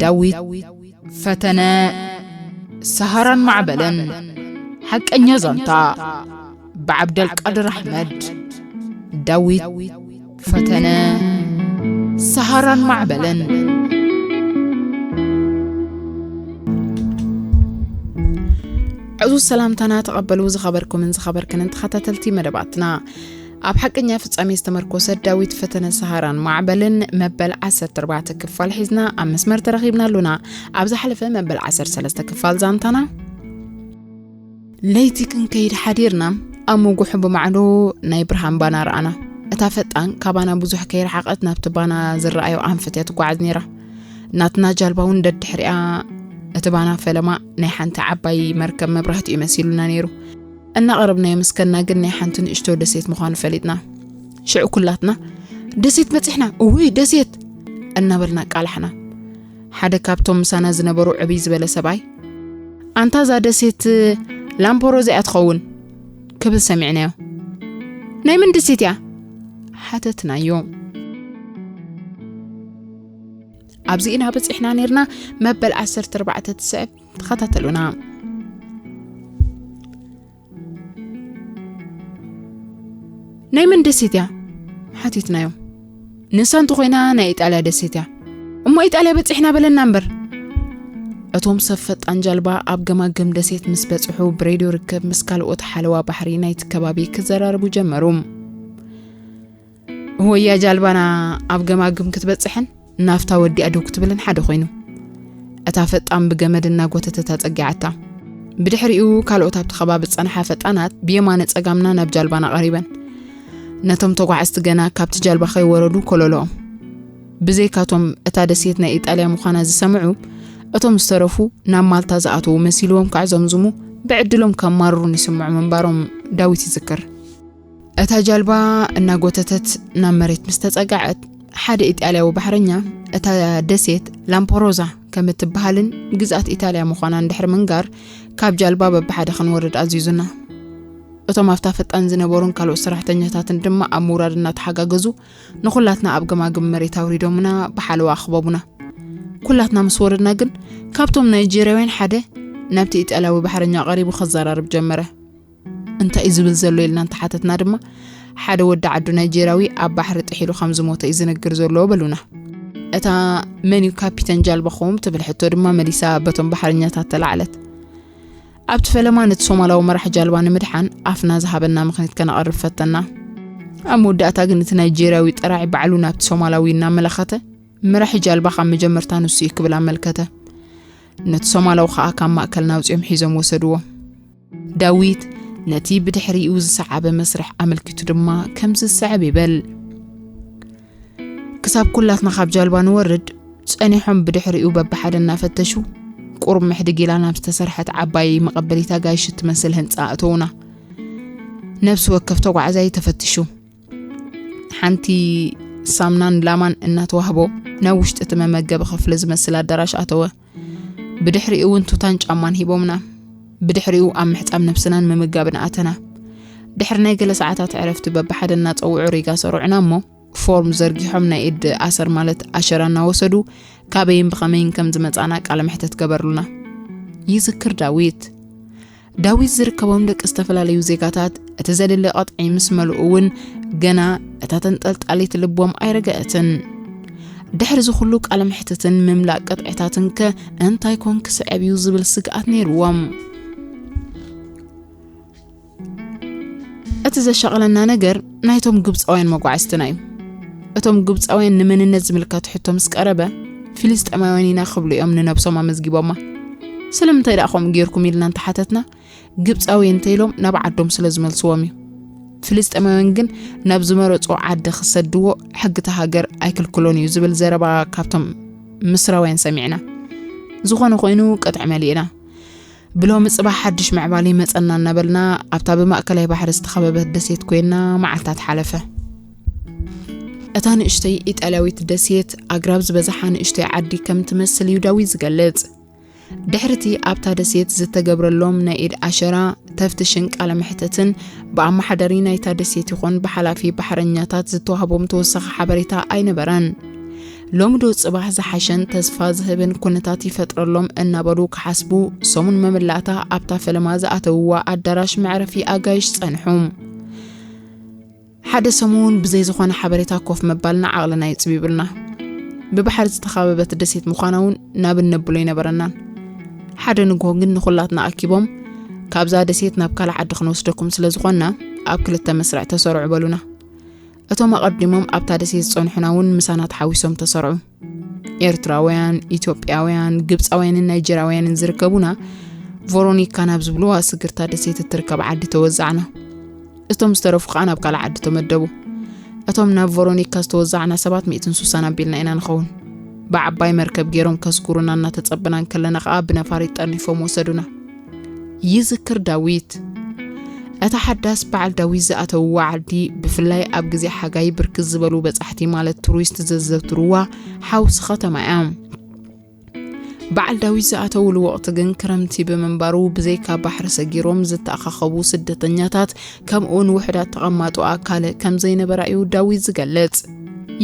ዳዊት ፈተነ ሰሃራን ማዕበልን። ሓቀኛ ዛንታ ብዓብደልቃድር ኣሕመድ። ዳዊት ፈተነ ሰሃራን ማዕበልን። ዕዙዝ ሰላምታና ተቐበሉ፣ ዝኸበርኩምን ዝኸበርክንን ተኸታተልቲ መደባትና። ኣብ ሓቀኛ ፍጻሜ ዝተመርኮሰ ዳዊት ፈተነ ሰሃራን ማዕበልን መበል ዓሰርተ ኣርባዕተ ክፋል ሒዝና ኣብ መስመር ተረኺብና ኣሉና። ኣብ ዝሓለፈ መበል ዓሰርተ ሰለስተ ክፋል ዛንታና፣ ለይቲ ክንከይድ ሓዲርና፣ ኣብ ምጉሑ ብማዕዶ ናይ ብርሃን ባና ረኣና። እታ ፈጣን ካባና ብዙሕ ከይረሓቐት ናብቲ ባና ዝረኣዮ ኣንፈት እያ ትጓዓዝ ነይራ። ናትና ጃልባ እውን ደድሕሪኣ፣ እቲ ባና ፈለማ ናይ ሓንቲ ዓባይ መርከብ መብራህቲ እዩ መሲሉና ነይሩ። እናቐረብናዮ ምስ ከድና ግን ናይ ሓንቲ ንእሽቶ ደሴት ምዃኑ ፈሊጥና። ሽዑ ኩላትና፣ "ደሴት በጺሕና፣ እውይ ደሴት!" እናበልና ኣቃላሕና። ሓደ ካብቶም ምሳና ዝነበሩ ዕብይ ዝበለ ሰብኣይ፣ "ኣንታ እዛ ደሴት ላምፖሮዛ እያ ትኸውን" ክብል ሰሚዕናዮ። "ናይ መን ደሴት እያ?" ሓተትናዮ። "ኣብዚ ኢና በጺሕና ነይርና፣ መበል ዓሰርተ ኣርባዕተ ትስዕብ፣ ተኸታተሉና። ናይ መን ደሴት እያ?" ሓቲትናዮም። "ንሳ እንተኾይና ናይ ኢጣልያ ደሴት እያ። እሞ ኢጣልያ በጺሕና በለና እምበር!" እቶም ሰብ ፈጣን ጃልባ ኣብ ገማግም ደሴት ምስ በጽሑ፣ ብሬድዮ ርክብ ምስ ካልኦት ሓለዋ ባሕሪ ናይቲ ከባቢ ክዘራረቡ ጀመሩ። "ወያ ጃልባና ኣብ ገማግም ክትበጽሕን ናፍታ ወዲኣ ደው ክትብልን ሓደ ኮይኑ፣ እታ ፈጣን ብገመድ እናጎተተት ኣጸጊዓታ። ብድሕሪኡ ካልኦት ኣብቲ ከባቢ ዝጸንሓ ፈጣናት ብየማነ ጸጋምና ናብ ጃልባና ቀሪበን። ነቶም ተጓዓዝቲ ገና ካብቲ ጃልባ ከይወረዱ ኮለሎኦም። ብዘይካቶም እታ ደሴት ናይ ኢጣልያ ምዃና ዝሰምዑ፣ እቶም ዝተረፉ ናብ ማልታ ዝኣተዉ መሲልዎም ከዕዘምዝሙ፣ ብዕድሎም ከማርሩን ይስምዑ ምንባሮም" ዳዊት ይዝክር። እታ ጃልባ እናጎተተት ናብ መሬት ምስ ተጸጋዐት፣ ሓደ ኢጣልያዊ ባሕረኛ እታ ደሴት ላምፖሮዛ ከም እትበሃልን ግዝኣት ኢጣልያ ምዃናን ድሕሪ ምንጋር፣ ካብ ጃልባ በብሓደ ክንወርድ ኣዚዙና። እቶም ኣብታ ፈጣን ዝነበሩን ካልኦት ሰራሕተኛታትን ድማ ኣብ ምውራድ እናተሓጋገዙ ንኹላትና ኣብ ገማግም መሬት ኣውሪዶምና ብሓለዋ ኣኽበቡና። ኩላትና ምስ ወረድና ግን፣ ካብቶም ናይጄርያውያን ሓደ ናብቲ ኢጣልያዊ ባሕረኛ ቀሪቡ ከዘራርብ ጀመረ። "እንታይ እዩ ዝብል ዘሎ?" ኢልና እንተሓተትና ድማ፣ ሓደ ወዲ ዓዱ ናይጄርያዊ ኣብ ባሕሪ ጥሒሉ ከም ዝሞተ እዩ ዝነግር ዘሎ በሉና። እታ "መን እዩ ካፒተን ጃልባኹም?" ትብል ሕቶ ድማ መሊሳ በቶም ባሕረኛታት ተላዕለት። ኣብቲ ፈለማ ነቲ ሶማላዊ መራሕ ጃልባ ንምድሓን ኣፍና ዝሃበና ምኽኒት ከነቐርብ ፈተና። ኣብ መወዳእታ ግን እቲ ናይጄርያዊ ጠራዒ ባዕሉ ናብቲ ሶማላዊ እናመለኸተ፣ "መራሒ ጃልባ ካብ መጀመርታ ንሱ እዩ" ክብል ኣመልከተ። ነቲ ሶማላዊ ከኣ ካብ ማእከልና ኣውጺኦም ሒዞም ወሰድዎ። ዳዊት ነቲ ብድሕሪኡ ዝሰዓበ መስርሕ ኣመልኪቱ ድማ ከምዚ ዝስዕብ ይብል። ክሳብ ኩላትና ካብ ጃልባ ንወርድ፣ ጸኒሖም ብድሕሪኡ በብሓደ እናፈተሹ፣ ቁሩብ ምሕድግ ኢላ ናብ ዝተሰርሐት ዓባይ መቐበሊት ኣጋይሽ እትመስል ህንጻ ኣእተዉና። ነፍሲ ወከፍ ተጓዓዛይ ተፈቲሹ። ሓንቲ ሳምናን ላማን እናተዋህቦ ናብ ውሽጢ እቲ መመገቢ ክፍሊ ዝመስል ኣዳራሽ ኣተወ። ብድሕሪኡ እውን ቱታን ጫማን ሂቦምና። ብድሕሪኡ ኣብ ምሕጻብ ነብስናን ምምጋብን ኣተና። ድሕሪ ናይ ገለ ሰዓታት ዕረፍቲ በብሓደ እናጸውዑ ሪጋ ሰሩዕና እሞ፣ ፎርም ዘርጊሖም ናይ ኢድ ኣሰር ማለት ኣሸራ እናወሰዱ ካበይን ብኸመይን ከም ዝመጻና ቃለ መሕተት ገበሩልና። ይዝክር ዳዊት። ዳዊት ዝርከቦም ደቂ ዝተፈላለዩ ዜጋታት እቲ ዘድሊ ቀጥዒ ምስ መልኡ እውን ገና እታ ተንጠልጣሊት ልቦም ኣይረገአትን። ድሕሪ እዚ ኩሉ ቃለ መሕትትን ምምላእ ቅጥዕታትን ከ እንታይ ኮን ክስዕብ እዩ ዝብል ስግኣት ነይርዎም። እቲ ዘሻቕለና ነገር ናይቶም ግብፃውያን መጓዕዝትና እዩ። እቶም ግብፃውያን ንመንነት ዝምልከት ሕቶ ምስ ቀረበ፣ ፊልስጤማውያን ኢና ክብሉ እዮም ንነብሶም ኣመዝጊቦማ። ስለምንታይ ደኣ ከምኡ ጌርኩም ኢልና እንተሓተትና፣ ግብፃዊ እንተኢሎም ናብ ዓዶም ስለ ዝመልስዎም እዩ። ፍልስጤማውያን ግን ናብ ዝመረፅኦ ዓዲ ክሰድዎ ሕጊ እታ ሃገር ኣይክልክሎን እዩ ዝብል ዘረባ ካብቶም ምስራውያን ሰሚዕና። ዝኾነ ኮይኑ ቅጥዒ መሊእና። ብሎሚ ፅባሕ ሓድሽ ምዕባለ ይመፀና እናበልና ኣብታ ብማእከላይ ባሕሪ ዝተኸበበት ደሴት ኮይና መዓልታት ሓለፈ። እታ ንእሽተይ ኢጣልያዊት ደሴት ኣግራብ ዝበዝሓ ንእሽተይ ዓዲ ከም ትመስል እዩ ዳዊት ዝገልፅ። ድሕሪቲ ኣብታ ደሴት ዝተገብረሎም ናይ ኢድ ኣሸራ ተፍትሽን ቃለ መሕተትን ብኣመሓዳሪ ናይታ ደሴት ይኹን ብሓላፊ ባሕረኛታት ዝተዋህቦም ተወሳኺ ሓበሬታ ኣይነበረን። ሎሚ ዶ ጽባሕ ዝሓሸን ተስፋ ዝህብን ኩነታት ይፈጥረሎም እናበሉ ክሓስቡ፣ ሰሙን መመላእታ ኣብታ ፈለማ ዝኣተውዋ ኣዳራሽ መዕረፊ ኣጋይሽ ጸንሑ። ሓደ ሰሙን ብዘይ ዝኾነ ሓበሬታ ኮፍ ምባልና ዓቕልና እዩ ጽቢብልና። ብባሕሪ ዝተኸበበት ደሴት ምዃና እውን ናብ እነብሎ ኣይነበረናን። ሓደ ንግሆ ግን ንኹላትና ኣኪቦም፣ "ካብዛ ደሴት ናብ ካልእ ዓዲ ክንወስደኩም ስለ ዝኾንና፣ ኣብ ክልተ መስርዕ ተሰርዑ" በሉና። እቶም ኣቐዲሞም ኣብታ ደሴት ዝጸንሑና እውን ምሳና ተሓዊሶም ተሰርዑ። ኤርትራውያን፣ ኢትዮጵያውያን፣ ግብጻውያንን ናይጀርያውያንን ዝርከቡና፣ ቮሮኒካ ናብ ዝብልዋ ስግርታ ደሴት እትርከብ ዓዲ ተወዛዕና። እቶም ዝተረፉ ከኣ ናብ ካልእ ዓዲ ተመደቡ። እቶም ናብ ቨሮኒካ ዝተወዛዕና ሰባት ሚእትን ሱሳን ኣቢልና ኢና ንኸውን። ብዓባይ መርከብ ገይሮም ከስጉሩና እናተጸበና እንከለና ከኣ ብነፋሪት ጠርኒፎም ወሰዱና። ይዝክር ዳዊት። እታ ሓዳስ በዓል ዳዊት ዝኣተውዋ ዓዲ፣ ብፍላይ ኣብ ግዜ ሓጋይ ብርክት ዝበሉ በጻሕቲ ማለት ቱሪስት ዘዘውትርዋ ሓውሲ ከተማ እያ። በዓል ዳዊት ዝኣተውሉ ወቕቲ ግን ክረምቲ ብምንባሩ፣ ብዘይካ ባሕሪ ሰጊሮም ዝተኣኻኸቡ ስደተኛታት፣ ከምኡውን ውሑዳት ተቐማጦ ኣካል ከም ዘይነበራ እዩ ዳዊት ዝገልጽ።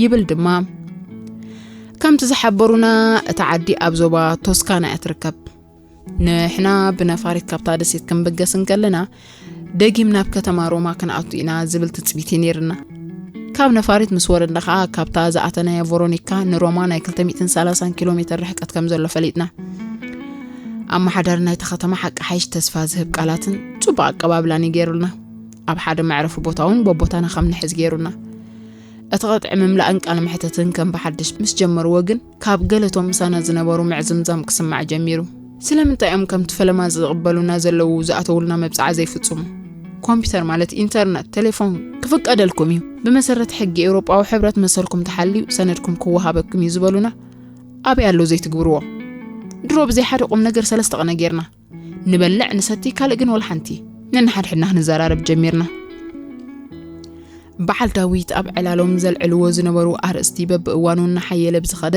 ይብል ድማ፣ ከምቲ ዝሓበሩና፣ እታ ዓዲ ኣብ ዞባ ቶስካና እያ ትርከብ። ንሕና ብነፋሪት ካብታ ደሴት ክንብገስ እንከለና፣ ደጊም ናብ ከተማ ሮማ ክንኣቱ ኢና ዝብል ትጽቢት እዩ ነይርና። ካብ ነፋሪት ምስ ወረድና ኸኣ፣ ካብታ ዝኣተናያ ቨሮኒካ ንሮማ ናይ ክልተ ሚእትን ሰላሳን ኪሎ ሜተር ርሕቀት ከም ዘሎ ፈሊጥና። ኣመሓዳሪ ናይቲ ከተማ ሓቂ ሓይሽ ተስፋ ዝህብ ቃላትን ጽቡቕ ኣቀባብላን እዩ ገይሩልና። ኣብ ሓደ መዕረፊ ቦታ እውን በቦታና ከም ንሕዝ ገይሩና። እቲ ቅጥዒ ምምላእን ቃለ መሕተትን ከም ብሓድሽ ምስ ጀመርዎ ግን፣ ካብ ገለቶም ምሳና ዝነበሩ ምዕዝምዛም ክስማዕ ጀሚሩ። ስለምንታይ እዮም ከምቲ ፈለማ ዝቕበሉና ዘለዉ ዝኣተውልና መብጽዓ ዘይፍጽሙ? ኮምፒውተር ማለት ኢንተርነት፣ ቴሌፎን ክፍቀደልኩም እዩ። ብመሰረት ሕጊ ኤውሮጳዊ ሕብረት መሰልኩም ተሓልዩ ሰነድኩም ክወሃበኩም እዩ ዝበሉና። ኣበይ ኣሎ ዘይትግብርዎ? ድሮ ብዘይ ሓደ ቁም ነገር ሰለስተ ቅነ ጌርና። ንበልዕ ንሰቲ ካልእ ግን ወላ ሓንቲ። ነንሓድሕድና ክንዘራረብ ጀሚርና። በዓል ዳዊት ኣብ ዕላሎም ዘልዕልዎ ዝነበሩ ኣርእስቲ በብእዋኑ እናሓየለ ብዝኸደ፣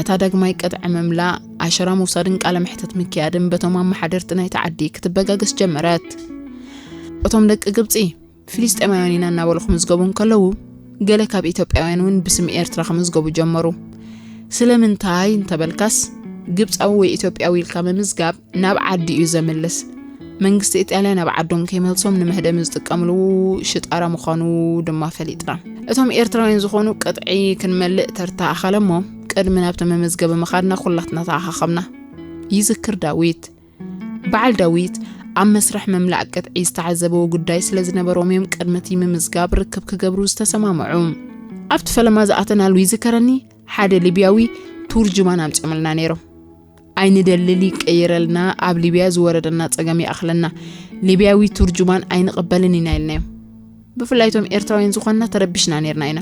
እታ ዳግማይ ቅጥዒ ምምላእ፣ ኣሸራ ምውሳድን ቃለ መሕተት ምክያድን በቶም ኣመሓደርቲ ናይቲ ዓዲ ክትበጋገስ ጀመረት። እቶም ደቂ ግብጺ፣ ፍልስጤማውያን ኢና እናበሉ ክምዝገቡ እንከለዉ፣ ገለ ካብ ኢትዮጵያውያን እውን ብስም ኤርትራ ክምዝገቡ ጀመሩ። ስለምንታይ እንተበልካስ፣ ግብጻዊ ወይ ኢትዮጵያዊ ኢልካ ምምዝጋብ ናብ ዓዲ እዩ ዘምልስ። መንግስቲ ኢጣልያ ናብ ዓዶም ከይመልሶም ንመህደሚ ዝጥቀምሉ ሽጣራ ምዃኑ ድማ ፈሊጥና። እቶም ኤርትራውያን ዝኾኑ ቅጥዒ ክንመልእ ተርታ ኣኸለሞ፣ ቅድሚ ናብቲ መመዝገቢ ምኻድና ኩላትና ተኣኻኸብና። ይዝክር ዳዊት። በዓል ዳዊት ኣብ መስርሕ ምምላእ ቅጥዒ ዝተዓዘበዎ ጉዳይ ስለ ዝነበሮም እዮም ቅድሚ እቲ ምምዝጋብ ርክብ ክገብሩ ዝተሰማምዑ። ኣብቲ ፈለማ ዝኣተናሉ ይዝከረኒ፣ ሓደ ሊብያዊ ቱርጅማን ኣምጺኦምልና ነይሮም። "ኣይንደልን፣ ይቀየረልና፣ ኣብ ሊብያ ዝወረደና ጸገም ይኣኽለና። ሊብያዊ ቱርጅማን ኣይንቕበልን ኢና" ኢልናዮም። ብፍላይ እቶም ኤርትራውያን ዝኾንና ተረቢሽና ነይርና ኢና።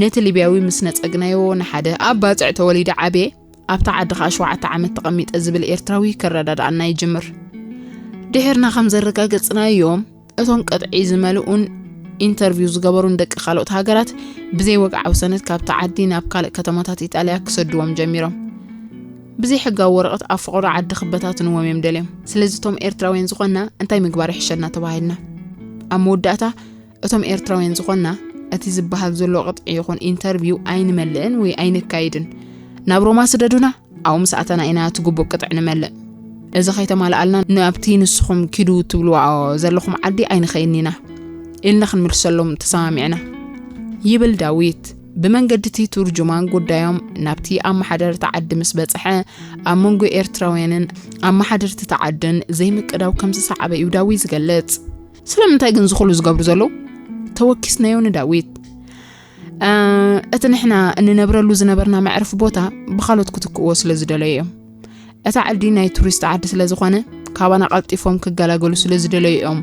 ነቲ ሊብያዊ ምስ ነጸግናዮ፣ ንሓደ ኣብ ባጽዕ ተወሊደ ዓብየ፣ ኣብታ ዓዲ ኸኣ ሸውዓተ ዓመት ተቐሚጠ ዝብል ኤርትራዊ ክረዳድኣና ይጅምር። ድሒርና ከም ዘረጋገጽናዮም፣ እቶም ቅጥዒ ዝመልኡን ኢንተርቪው ዝገበሩን ደቂ ካልኦት ሃገራት፣ ብዘይ ወግዓዊ ሰነድ ካብታ ዓዲ ናብ ካልእ ከተማታት ኢጣልያ ክሰድዎም ጀሚሮም። ብዘይ ሕጋዊ ወረቐት ኣብ ፈቐዶ ዓዲ ክበታትንዎም እዮም ደልዮም። ስለዚ እቶም ኤርትራውያን ዝኾንና እንታይ ምግባር ይሕሸና ተባሂልና። ኣብ መወዳእታ እቶም ኤርትራውያን ዝኾንና፣ እቲ ዝበሃል ዘሎ ቅጥዒ ይኹን ኢንተርቪው ኣይንመልእን ወይ ኣይነካይድን። ናብ ሮማ ስደዱና፣ ኣብኡ ምስ ኣተና ኢና እቲ ግቡእ ቅጥዒ ንመልእ። እዚ ከይተማልኣልና፣ ናብቲ ንስኹም ኪዱ ትብልዎ ዘለኹም ዓዲ ኣይንኸይድን ኢና ኢልና ክንምልሰሎም ተሰማሚዕና። ይብል ዳዊት። ብመንገዲ እቲ ቱርጁማን ጉዳዮም ናብቲ ኣመሓደርቲ ዓዲ ምስ በጽሐ፣ ኣብ መንጎ ኤርትራውያንን ኣመሓደርቲ እቲ ዓድን ዘይምቅዳው ከም ዝሰዓበ እዩ ዳዊት ዝገልጽ። ስለምንታይ ግን ዝኹሉ ዝገብሩ ዘለዉ? ተወኪስናዮ ንዳዊት። እ፣ እቲ ንሕና እንነብረሉ ዝነበርና መዕረፊ ቦታ ብኻልኦት ክትክእዎ ስለ ዝደለዩ እዮም። እታ ዓዲ ናይ ቱሪስት ዓዲ ስለ ዝኾነ፣ ካባና ቀልጢፎም ክገላገሉ ስለ ዝደለዩ እዮም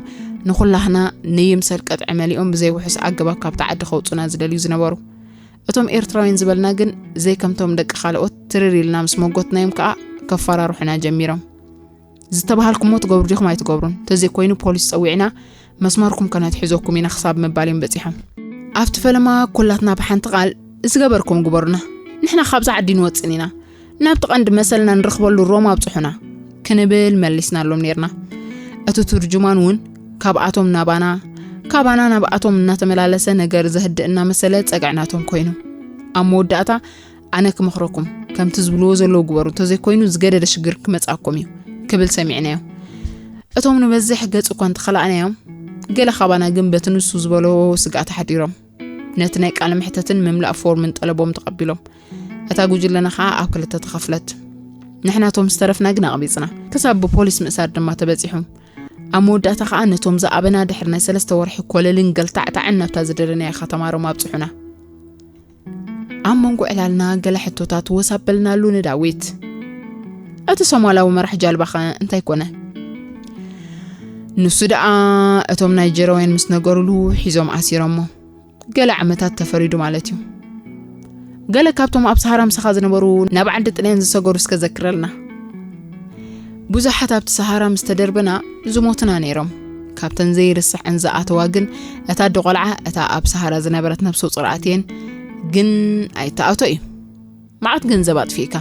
ንኹላህና ንይምሰል ቅጥዒ መሊኦም ብዘይ ውሑስ ኣገባብ ካብታ ዓዲ ከውጹና ዝደልዩ ዝነበሩ። እቶም ኤርትራውያን ዝበልና ግን ዘይከምቶም ደቂ ካልኦት ትርር ኢልና ምስ መጎትናዮም ከኣ ከፈራርሑና ጀሚሮም። "ዝተባሃልኩሞ ትገብሩ ዲኹም ኣይትገብሩን? ተዘይኮይኑ ፖሊስ ጸዊዕና መስመርኩም ከነትሕዘኩም ኢና" ክሳብ ምባል እዮም በጺሖም። ኣብቲ ፈለማ ኩላትና ብሓንቲ ቃል "ዝገበርኩም ግበሩና፣ ንሕና ካብዛ ዓዲ ንወጽእን ኢና፣ ናብቲ ቀንዲ መሰልና ንረኽበሉ ሮማ ኣብጽሑና" ክንብል መሊስናሎም ኔርና። እቲ ቱርጁማን እውን ካብኣቶም ናባና፣ ካባና ናብኣቶም እናተመላለሰ ነገር ዘህድእ እናመሰለ ጸግዒ ናቶም ኮይኑ። ኣብ መወዳእታ ኣነ ክመኽረኩም፣ ከምቲ ዝብልዎ ዘለዉ ግበሩ፣ እንተዘይኮይኑ ዝገደደ ሽግር ክመጽኣኩም እዩ ክብል ሰሚዕናዮ። እቶም ንበዝሕ ገጽ እኳ እንተኸላእናዮም፣ ገለ ካባና ግን በቲ ንሱ ዝበሎ ስግኣት ኣሕዲሮም ነቲ ናይ ቃለ መሕተትን ምምላእ ፎርምን ጠለቦም ተቐቢሎም። እታ ጉጅለና ኸኣ ኣብ ክልተ ተኸፍለት። ንሕና እቶም ዝተረፍና ግን ኣቕቢጽና። ክሳብ ብፖሊስ ምእሳር ድማ ተበጺሑ። ኣብ መወዳእታ ኸኣ ነቶም ዝኣበና ድሕሪ ናይ ሰለስተ ወርሒ ኮለልን ገልታዕታዕን ናብታ ዝደለናዮ ከተማ ሮማ ኣብጽሑና። ኣብ መንጎ ዕላልና ገለ ሕቶታት ወስ ኣበልናሉ ንዳዊት። እቲ ሶማላዊ መራሕ ጃልባኸ እንታይ ኮነ? ንሱ ደኣ እቶም ናይጀራውያን ምስ ነገሩሉ ሒዞም ኣሲሮሞ። ገለ ዓመታት ተፈሪዱ ማለት እዩ። ገለ ካብቶም ኣብ ሰሃራ ምሳኻ ዝነበሩ ናብ ዓዲ ጥልያን ዝሰገሩ እስከ ዘክረልና። ብዙሓት ኣብቲ ሰሃራ ምስ ተደርበና ዝሞቱና ነይሮም። ካብተን ዘይርስዐን ዝኣተዋ ግን እታ ኣደ ቆልዓ እታ ኣብ ሰሃራ ዝነበረት ነብሰ ጾር ኣትየን ግን ኣይተኣቶ እዩ። መዓት ገንዘብ ኣጥፊእካ።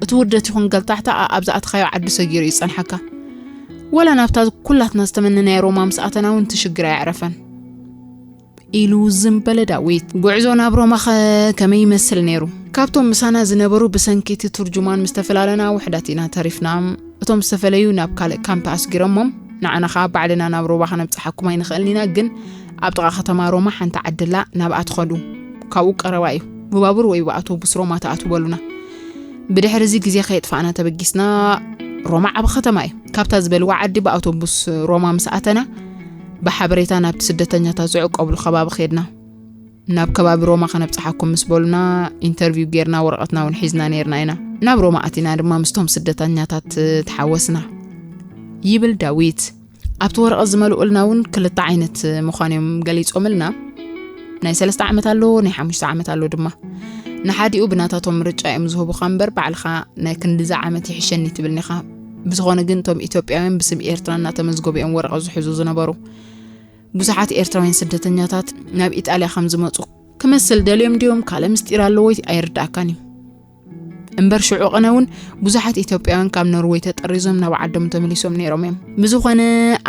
እቲ ውርደት ይኹን ገልታዕታ ኣብ ዝኣተኻዮ ዓዲ ሰጊሩ እዩ ዝጸንሓካ። ወላ ናብታ ኩላትና ዝተመነናዮ ሮማ ምስ ኣተና እውን እቲ ሽግር ኣየዕረፈን። ኢሉ ዝም በለ ዳዊት። ጉዕዞ ናብ ሮማኸ ከመይ ይመስል ነይሩ? ካብቶም ምሳና ዝነበሩ ብሰንኪ እቲ ትርጁማን ምስ ተፈላለና ውሕዳት ኢና ተሪፍና። እቶም ዝተፈለዩ ናብ ካልእ ካምፕ ኣስጊሮሞም፣ ንዓና ኸኣ ባዕልና ናብ ሮማ ከነብጽሓኩም ኣይንኽእልን ኢና፣ ግን ኣብ ጥቓ ከተማ ሮማ ሓንቲ ዓዲ ኣላ፣ ናብኣ ትኸዱ። ካብኡ ቀረባ እዩ። ብባቡር ወይ ብኣውቶቡስ ሮማ ትኣትዉ በሉና። ብድሕሪ እዚ ግዜ ከየጥፋእና ተበጊስና፣ ሮማ ዓቢ ከተማ እዩ። ካብታ ዝበልዋ ዓዲ ብኣውቶቡስ ሮማ ምስ ኣተና፣ ብሓበሬታ ናብቲ ስደተኛታት ዝዕቀብሉ ከባቢ ከድና። ናብ ከባቢ ሮማ ከነብጽሓኩም ምስ በሉና፣ ኢንተርቪው ጌርና፣ ወረቐትና እውን ሒዝና ነይርና ኢና። ናብ ሮማ ኣቲና ድማ ምስቶም ስደተኛታት ተሓወስና። ይብል ዳዊት። ኣብቲ ወረቐት ዝመልኡልና እውን ክልተ ዓይነት ምዃን እዮም ገሊጾምልና። ናይ ሰለስተ ዓመት ኣሎ፣ ናይ ሓሙሽተ ዓመት ኣሎ ድማ። ንሓዲኡ ብናታቶም ምርጫ እዮም ዝህቡኻ እምበር፣ ባዕልኻ ናይ ክንድዚ ዓመት ይሕሸኒ ትብል ኒኻ። ብዝኾነ ግን እቶም ኢትዮጵያውያን ብስም ኤርትራ እናተመዝገቡ እዮም ወረቐት ዝሕዙ ዝነበሩ። ብዙሓት ኤርትራውያን ስደተኛታት ናብ ኢጣልያ ከም ዝመጹ ክመስል ደልዮም ድዮም ካልእ ምስጢር ኣለዎ ኣይርድኣካን እዩ። እምበር ሽዑ ቅነ እውን ብዙሓት ኢትዮጵያውያን ካብ ኖርወይ ተጠሪዞም ናብ ዓዶም ተመሊሶም ነይሮም እዮም። ብዝኾነ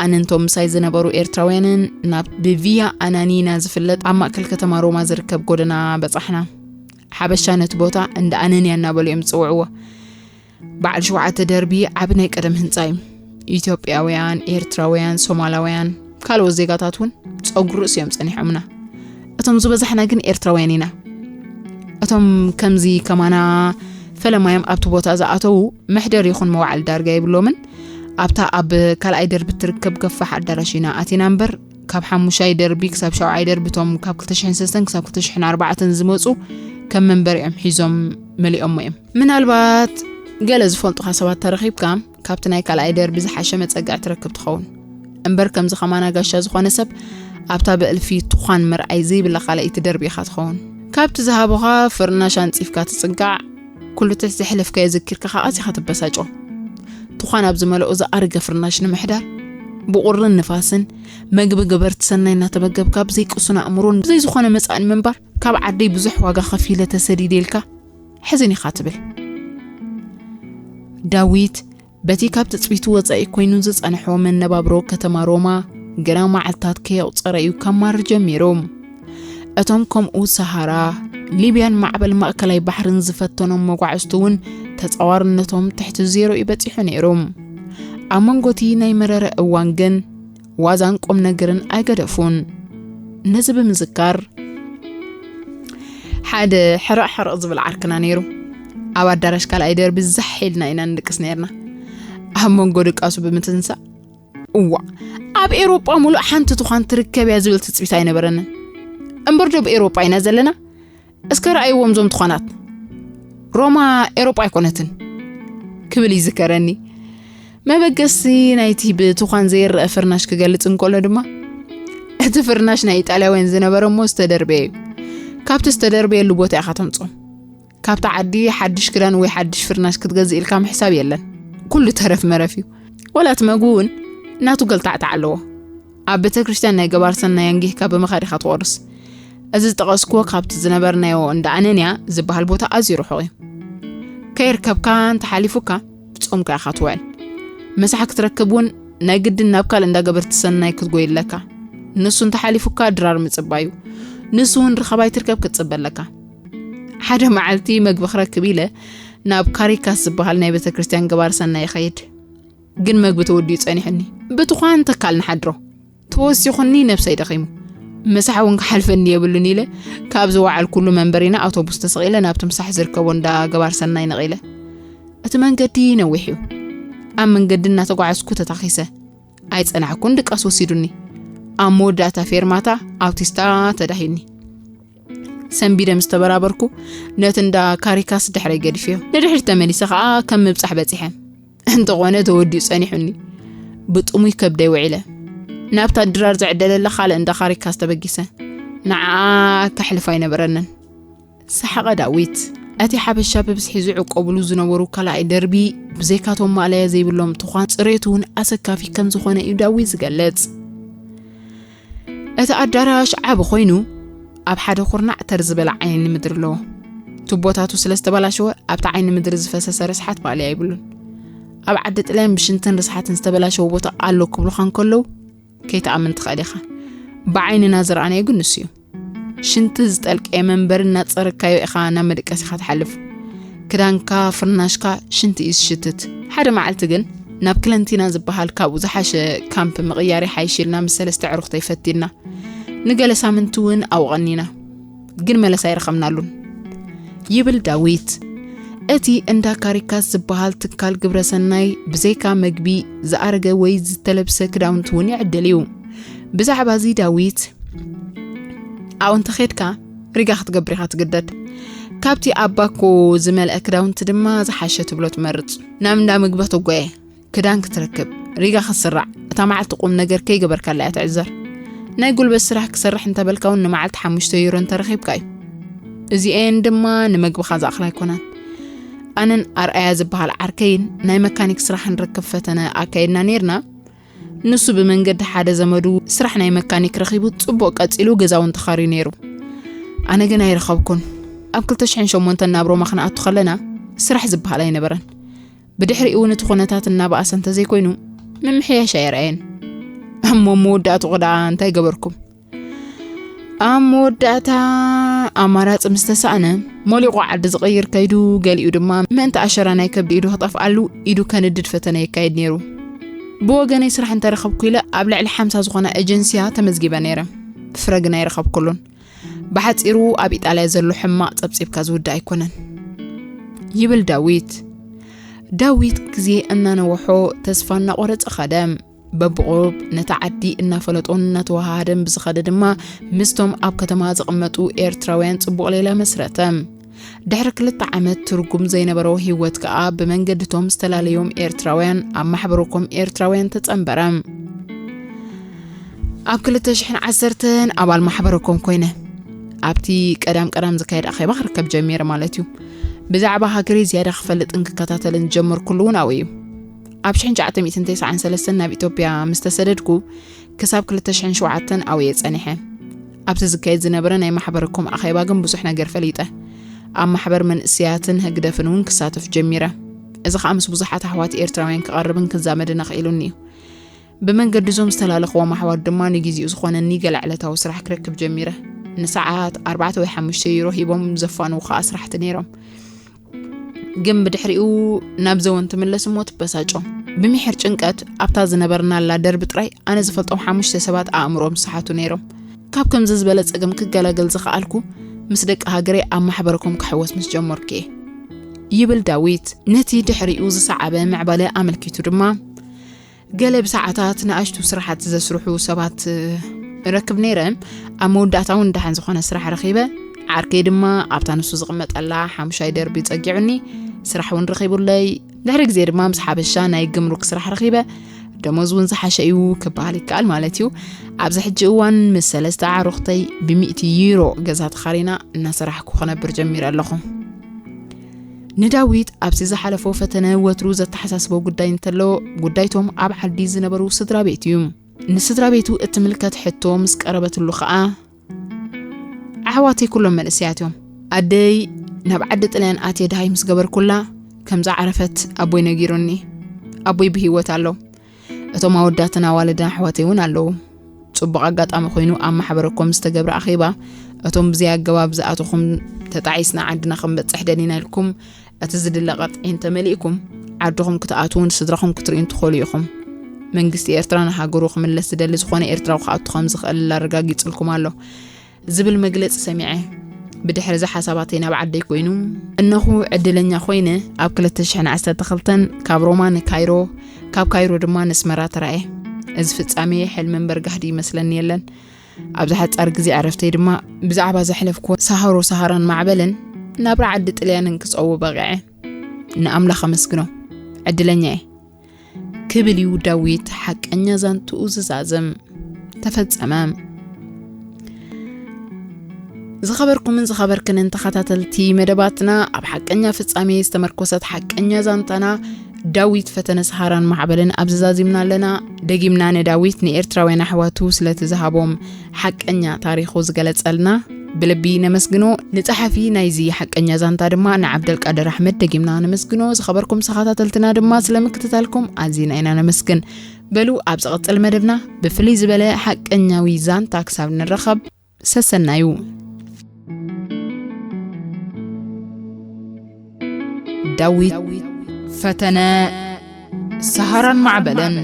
ኣነ እንቶም ምሳይ ዝነበሩ ኤርትራውያንን ናብ ብቪያ ኣናኒና ዝፍለጥ ኣብ ማእከል ከተማ ሮማ ዝርከብ ጎደና በጻሕና። ሓበሻ ነቲ ቦታ እንዳ ኣነንያ እናበሉ እዮም ዝጽውዕዎ። በዓል ሸውዓተ ደርቢ ዓቢ ናይ ቀደም ህንጻ እዩ። ኢትዮጵያውያን፣ ኤርትራውያን፣ ሶማላውያን፣ ካልኦት ዜጋታት እውን ጸጉሪ ርእሲ እዮም ጸኒሖምና። እቶም ዝበዛሕና ግን ኤርትራውያን ኢና። እቶም ከምዚ ከማና ፈለማዮም ኣብቲ ቦታ ዝኣተዉ መሕደር ይኹን መዋዕል ዳርጋ የብሎምን። ኣብታ ኣብ ካልኣይ ደርቢ እትርከብ ገፋሕ ኣዳራሽ ኢና ኣቲና እምበር፣ ካብ ሓሙሻይ ደርቢ ክሳብ ሻውዓይ ደርቢ እቶም ካብ ክልተ ሽሕን ሰለስተን ክሳብ ክልተ ሽሕን ኣርባዕተን ዝመጹ ከም መንበሪኦም ሒዞም መሊኦሞ እዮም። ምናልባት ገለ ዝፈልጡኻ ሰባት ተረኺብካ ካብቲ ናይ ካልኣይ ደርቢ ዝሓሸ መጸግዒ ትረክብ ትኸውን። እምበር ከምዚ ከማና ጋሻ ዝኾነ ሰብ ኣብታ ብእልፊ ትዃን ምርኣይ ዘይብላ ካልኣይቲ ደርቢ ኢኻ ትኸውን። ካብቲ ዝሃቡኻ ፍርናሽ ኣንጺፍካ ትጽጋዕ፣ ኩሉ ትሕቲ ዘሕለፍካዮ ዘኪርካ ኸኣ ኣዚኻ ትበሳጮ። ትዃን ኣብ ዝመልኦ ዝኣረገ ፍርናሽ ንምሕዳር፣ ብቑርን ንፋስን መግቢ ገበርቲ ሰናይ እናተመገብካ ብዘይ ቅሱን ኣእምሮን ብዘይ ዝኾነ መጻኢ ንምንባር ካብ ዓደይ ብዙሕ ዋጋ ከፊለ ተሰዲደ ኢልካ ሕዝን ኢኻ ትብል። ዳዊት በቲ ካብ ትጽቢቱ ወጻኢ ኮይኑ ዝጸንሖ መነባብሮ ከተማ ሮማ ገና መዓልታት ከየቑጸረ እዩ ከማርር ጀሚሩ። እቶም ከምኡ ሰሃራ፣ ሊብያን ማዕበል ማእከላይ ባሕርን ዝፈተኖም መጓዕዝቲ እውን ተጻዋርነቶም ትሕቲ ዜሮ እዩ በጺሑ ነይሩ። ኣብ መንጎ እቲ ናይ መረረ እዋን ግን ዋዛን ቁም ነገርን ኣይገደፉን። ነዚ ብምዝካር ሓደ ሕርቕ ሕርቕ ዝብል ዓርክና ነይሩ። ኣብ ኣዳራሽ ካልኣይ ደርቢ ዛሕ ኢልና ኢና ንድቅስ ነይርና። ኣብ መንጎ ድቃሱ ብምትንሳእ፣ እዋ፣ ኣብ ኤውሮጳ ሙሉእ ሓንቲ ትዃን ትርከብ እያ ዝብል ትጽቢት ኣይነበረንን። እምበር ዶ ብኤውሮጳ ኢና ዘለና? እስከ ረኣይዎም እዞም ትዃናት። ሮማ ኤውሮጳ ኣይኮነትን ክብል ይዝከረኒ። መበገሲ ናይቲ ብትዃን ዘይረአ ፍርናሽ ክገልጽ እንከሎ ድማ፣ እቲ ፍርናሽ ናይ ኢጣልያውያን ዝነበረ እሞ ዝተደርበየ እዩ። ካብቲ ዝተደርበየሉ ቦታ ኢኻ ተምጾ። ካብቲ ዓዲ ሓድሽ ክዳን ወይ ሓድሽ ፍርናሽ ክትገዝእ ኢልካ ምሕሳብ የለን። ኩሉ ተረፍ መረፍ እዩ። ወላ እቲ መግቢ እውን ናቱ ገልታዕታዕ ኣለዎ። ኣብ ቤተ ክርስቲያን ናይ ገባር ሰናይ ኣንጊህካ ብምኻድ ኢኻ ትቖርስ። እዚ ዝጠቐስክዎ ካብቲ ዝነበርናዮ እንዳ ኣነንያ ዝበሃል ቦታ ኣዝዩ ርሑቕ እዩ። ከይርከብካ እንተሓሊፉካ ብጾምካ ኢኻ ትውዕል። ምሳሕ ክትረክብ እውን ናይ ግድን ናብ ካልእ እንዳ ገበርቲ ሰናይ ክትጎይ ኣለካ። ንሱ እንተሓሊፉካ ድራር ምጽባዩ። ንሱ እውን ርኻብ ኣይትርከብ ክትጽበ ኣለካ። ሓደ መዓልቲ መግቢ ክረክብ ኢለ ናብ ካሪካስ ዝበሃል ናይ ቤተ ክርስቲያን ገባር ሰናይ ይኸይድ። ግን መግቢ ተወዲኡ ጸኒሑኒ። ብትዃን ተካል ንሓድሮ ተወሲኹኒ፣ ነብሰይ ደኺሙ፣ ምሳሕ እውን ክሓልፈኒ የብሉን ኢለ ካብ ዝወዓልኩሉ መንበሪና ኣውቶቡስ ተሰቒለ ናብቲ ምሳሕ ዝርከቦ እንዳ ገባር ሰናይ ነቒለ። እቲ መንገዲ ነዊሕ እዩ። ኣብ መንገዲ እናተጓዓዝኩ ተታኺሰ። ኣይጸናሕኩን፣ ድቃስ ወሲዱኒ። ኣብ መወዳእታ ፌርማታ ኣውቲስታ ተዳሂኒ። ሰንቢደ ምስ ተበራበርኩ፣ ነቲ እንዳ ካሪካስ ድሕረይ ገዲፍዮ። ንድሕሪት ተመሊሰ ኸኣ ከም ምብጻሕ በጺሐ። እንተኾነ ተወዲኡ ጸኒሑኒ። ብጥሙይ ከብደይ ውዒለ። ናብታ ድራር ዝዕደለላ ካልእ እንዳ ካሪካስ ተበጊሰ። ንዓኣ ከሕልፍ ኣይነበረንን። ሰሓቐ ዳዊት። እቲ ሓበሻ ብብዝሒ ዝዕቆብሉ ዝነበሩ ካልኣይ ደርቢ፣ ብዘይካቶም ማእለያ ዘይብሎም ትዃን፣ ጽሬቱ እውን ኣሰካፊ ከም ዝኾነ እዩ ዳዊት ዝገልጽ። እቲ ኣዳራሽ ዓቢ ኮይኑ፣ ኣብ ሓደ ኩርናዕ ተር ዝበለ ዓይኒ ምድሪ ኣለዎ። ቱቦታቱ ስለ ዝተበላሸወ፣ ኣብቲ ዓይኒ ምድሪ ዝፈሰሰ ርስሓት ማእለያ የብሉን። ኣብ ዓዲ ጥልያን ብሽንትን ርስሓትን ዝተበላሸወ ቦታ ኣሎ ክብሉኻ እንከለዉ፣ ከይትኣምን ትኽእል ኢኻ። ብዓይንና ዝረኣናዮ ግን ንሱ እዩ። ሽንቲ ዝጠልቀየ መንበር እናጸረግካዮ ኢኻ ናብ መደቀሲኻ ትሓልፍ። ክዳንካ፣ ፍርናሽካ ሽንቲ እዩ ዝሽትት። ሓደ መዓልቲ ግን ናብ ክለንቲና ዝበሃል ካብኡ ዝሓሸ ካምፕ ምቕያር ይሓይሽ ኢልና ምስ ሰለስተ ኣዕሩኽተይ ፈቲንና። ንገለ ሳምንቲ እውን ኣብኡ ቀኒና። ግን መለሳ ኣይረኸብናሉን። ይብል ዳዊት። እቲ እንዳ ካሪካስ ዝበሃል ትካል ግብረ ሰናይ ብዘይካ መግቢ፣ ዝኣረገ ወይ ዝተለብሰ ክዳውንቲ እውን ይዕድል እዩ። ብዛዕባ እዚ ዳዊት፣ ኣብኡ እንተኸድካ ሪጋ ክትገብር ኢኻ ትግደድ። ካብቲ ኣብ ባኮ ዝመልአ ክዳውንቲ ድማ ዝሓሸ ትብሎ ትመርጽ። ናብ እንዳ ምግቢ ትጓየ፣ ክዳን ክትረክብ፣ ሪጋ ክትስራዕ፣ እታ መዓልቲ ቁም ነገር ከይገበርካላ እያ ትዕዘር። ናይ ጉልበት ስራሕ ክሰርሕ እንተበልካ እውን ንመዓልቲ ሓሙሽተ ዩሮ እንተረኺብካ እዩ። እዚኤን ድማ ንመግብኻ ዝኣኽላ ኣይኮናን። ኣነን ኣርኣያ ዝበሃል ዓርከይን ናይ መካኒክ ስራሕ ንረክብ ፈተነ ኣካይድና ነይርና። ንሱ ብመንገዲ ሓደ ዘመዱ ስራሕ ናይ መካኒክ ረኺቡ ጽቡቕ ቀጺሉ ገዛ እውን ተኻርዩ ነይሩ። ኣነ ግን ኣይረኸብኩን። ኣብ ክልተ ሽሕን ሸሞንተን ናብ ሮማ ክንኣቱ ከለና ስራሕ ዝበሃል ኣይነበረን። ብድሕሪኡ እውን እቲ ኩነታት እናበኣሰ እንተዘይኮይኑ ምምሕያሽ ኣየርኣየን። እሞ መወዳእትኡ ደኣ እንታይ ገበርኩም? ኣብ መወዳእታ ኣማራጺ ምስ ተሳእነ፣ ሞሊቑ ዓዲ ዝቕይር ከይዱ፣ ገሊኡ ድማ ምእንቲ ኣሸራ ናይ ከብዲ ኢዱ ክጠፍኣሉ ኢዱ ከንድድ ፈተነ የካይድ ነይሩ። ብወገነይ ስራሕ እንተረኸብኩ ኢለ ኣብ ልዕሊ ሓምሳ ዝኾና ኤጀንስያ ተመዝጊበ ነይረ። ፍረ ግን ኣይረኸብኩሉን። ብሓጺሩ ኣብ ኢጣልያ ዘሎ ሕማቕ ጸብጺብካ ዝውዳእ ኣይኮነን። ይብል ዳዊት። ዳዊት ግዜ እናነወሖ ተስፋ እናቖረጸ ኸደ። በብቑሩብ ነታ ዓዲ እናፈለጦን እናተወሃሃደን ብዝኸደ ድማ ምስቶም ኣብ ከተማ ዝቕመጡ ኤርትራውያን ጽቡቕ ሌላ መስረተ። ድሕሪ ክልተ ዓመት ትርጉም ዘይነበሮ ህይወት ከኣ ብመንገድቶም ዝተፈላለዮም ኤርትራውያን ኣብ ማሕበረኮም ኤርትራውያን ተጸንበረ። ኣብ ክልተ ሽሕን ዓሰርተን ኣባል ማሕበረኮም ኮይነ ኣብቲ ቀዳም ቀዳም ዝካየድ ኣኼባ ክርከብ ጀሚረ ማለት እዩ። ብዛዕባ ሃገረይ ዝያዳ ክፈልጥን ክከታተልን ዝጀመርኩሉ እውን ኣብኡ እዩ። ኣብ ሽሕን ትሽዓተ ሚእትን ተስዓን ሰለስተን ናብ ኢትዮጵያ ምስ ተሰደድኩ ክሳብ ክልተ ሽሕን ሸውዓተን ኣብኡ እየ ጸኒሐ። ኣብቲ ዝካየድ ዝነበረ ናይ ማሕበረኮም ኣኼባ ግን ብዙሕ ነገር ፈሊጠ። ኣብ ማሕበር መንእሰያትን ህግደፍን እውን ክሳተፍ ጀሚረ። እዚ ኸኣ ምስ ብዙሓት ኣሕዋት ኤርትራውያን ክቐርብን ክዛመድን ኣኽኢሉኒ እዩ። ብመንገዲ እዞም ዝተላለኽዎም ኣሕዋት ድማ ንግዜኡ ዝኾነኒ ገለ ዕለታዊ ስራሕ ክረክብ ጀሚረ። ንሰዓት ኣርባዕተ ወይ ሓሙሽተ ዩሮ ሂቦም ዘፋንዉ ኸኣ ስራሕቲ ነይሮም። ግን ብድሕሪኡ ናብ ዘወን ትምለስ እሞ ትበሳጮ። ብሚሒር ጭንቀት ኣብታ ዝነበርናላ ደርቢ ጥራይ ኣነ ዝፈልጦም ሓሙሽተ ሰባት ኣእምሮኦም ዝሰሓቱ ነይሮም። ካብ ከምዚ ዝበለ ጸገም ክገላገል ዝኸኣልኩ ምስ ደቂ ሃገረይ ኣብ ማሕበረኮም ክሕወስ ምስ ጀመርኩ እየ። ይብል ዳዊት። ነቲ ድሕሪኡ ዝሰዓበ ምዕባለ ኣመልኪቱ ድማ፣ ገለ ብሰዓታት ንኣሽቱ ስራሓት ዘስርሑ ሰባት እረክብ ነይረ። ኣብ መወዳእታ እውን ደሓን ዝኾነ ስራሕ ረኺበ። ዓርከይ ድማ ኣብታ ንሱ ዝቕመጠላ ሓሙሻይ ደርቢ ጸጊዑኒ፣ ስራሕ እውን ረኺቡለይ። ድሕሪ ግዜ ድማ ምስ ሓበሻ ናይ ግምሩክ ስራሕ ረኺበ። ደሞዝ እውን ዝሓሸ እዩ ክበሃል ይከኣል ማለት እዩ። ኣብዚ ሕጂ እዋን ምስ ሰለስተ ኣዕሩኽተይ ብሚእቲ ዩሮ ገዛ ተኻሪና እናሰራሕኩ ክነብር ጀሚረ ኣለኹ። ንዳዊት ኣብዚ ዝሓለፎ ፈተነ ወትሩ ዘተሓሳስቦ ጉዳይ እንተሎ፣ ጉዳይቶም ኣብ ዓዲ ዝነበሩ ስድራ ቤት እዩ። ንስድራ ቤቱ እትምልከት ሕቶ ምስ ቀረበትሉ ኸኣ፣ ኣሕዋተይ ኩሎም መንእሰያት እዮም። ኣደይ ናብ ዓዲ ጥልያን ኣትየ ደሃይ ምስ ገበርኩላ፣ ከም ዝዓረፈት ኣቦይ ነጊሩኒ። ኣቦይ ብህይወት ኣሎ። እቶም ኣወዳትን ኣዋልድን ኣሕዋተይ እውን ኣለዉ። ጽቡቕ ኣጋጣሚ ኮይኑ ኣብ ማሕበረኮም ዝተገብረ ኣኼባ፣ እቶም ብዘይ ኣገባብ ዝኣተኹም ተጣዒስና ዓድና ክንበጽሕ ደሊና ኢልኩም እቲ ዝድለ ቀጥዒ እንተመሊእኩም፣ ዓድኹም ክትኣትዉን ስድራኹም ክትርእዩን ትኽእሉ ኢኹም። መንግስቲ ኤርትራ ንሃገሩ ክምለስ ዝደሊ ዝኾነ ኤርትራዊ ክኣቱ ከም ዝኽእል ኣረጋጊጽልኩም ኣሎ ዝብል መግለጺ ሰሚዐ። ብድሕሪ እዚ ሓሳባተይ ናብ ዓደይ ኮይኑ፣ እነኹ ዕድለኛ ኮይነ ኣብ ክልተ ሽሕን ዓሰርተ ክልተን ካብ ሮማ ንካይሮ፣ ካብ ካይሮ ድማ ነስመራ ተራእየ። እዚ ፍጻሜ ሕልሚ እምበር ጋህዲ ይመስለኒ የለን። ኣብዚ ሓጻር ግዜ ዕረፍተይ ድማ ብዛዕባ ዘሕለፍኩ ሰሃሮ ሰሃራን ማዕበልን ናብራ ዓዲ ጥልያንን ክጸው በቂዐ። ንኣምላኽ ኣመስግኖ። ዕድለኛ እየ። ክብል እዩ ዳዊት ሓቀኛ ዛንትኡ ዝዛዝም። ተፈጸመ። ዝኸበርኩምን ዝኸበርክንን ተኸታተልቲ መደባትና፣ ኣብ ሓቀኛ ፍጻሜ ዝተመርኮሰት ሓቀኛ ዛንታና ዳዊት ፈተነ ሰሃራን ማዕበልን ኣብ ዝዛዚምና ኣለና። ደጊምና ንዳዊት ንኤርትራውያን ኣሕዋቱ ስለቲ ዝሃቦም ሓቀኛ ታሪኹ ዝገለጸልና ብልቢ ነመስግኖ። ንጸሓፊ ናይዚ ሓቀኛ ዛንታ ድማ ንዓብደልቃድር ኣሕመድ ደጊምና ነመስግኖ። ዝኸበርኩም ተኸታተልትና ድማ ስለ ምክትታልኩም ኣዚና ኢና ነመስግን። በሉ ኣብ ዝቐጽል መደብና ብፍልይ ዝበለ ሓቀኛዊ ዛንታ ክሳብ ንራኸብ ሰሰናዩ። ዳዊት ፈተነ ሰሃራን ማዕበልን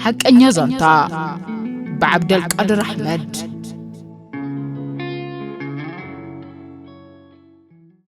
ሓቀኛ ዛንታ ብዓብደልቃድር ኣሕመድ።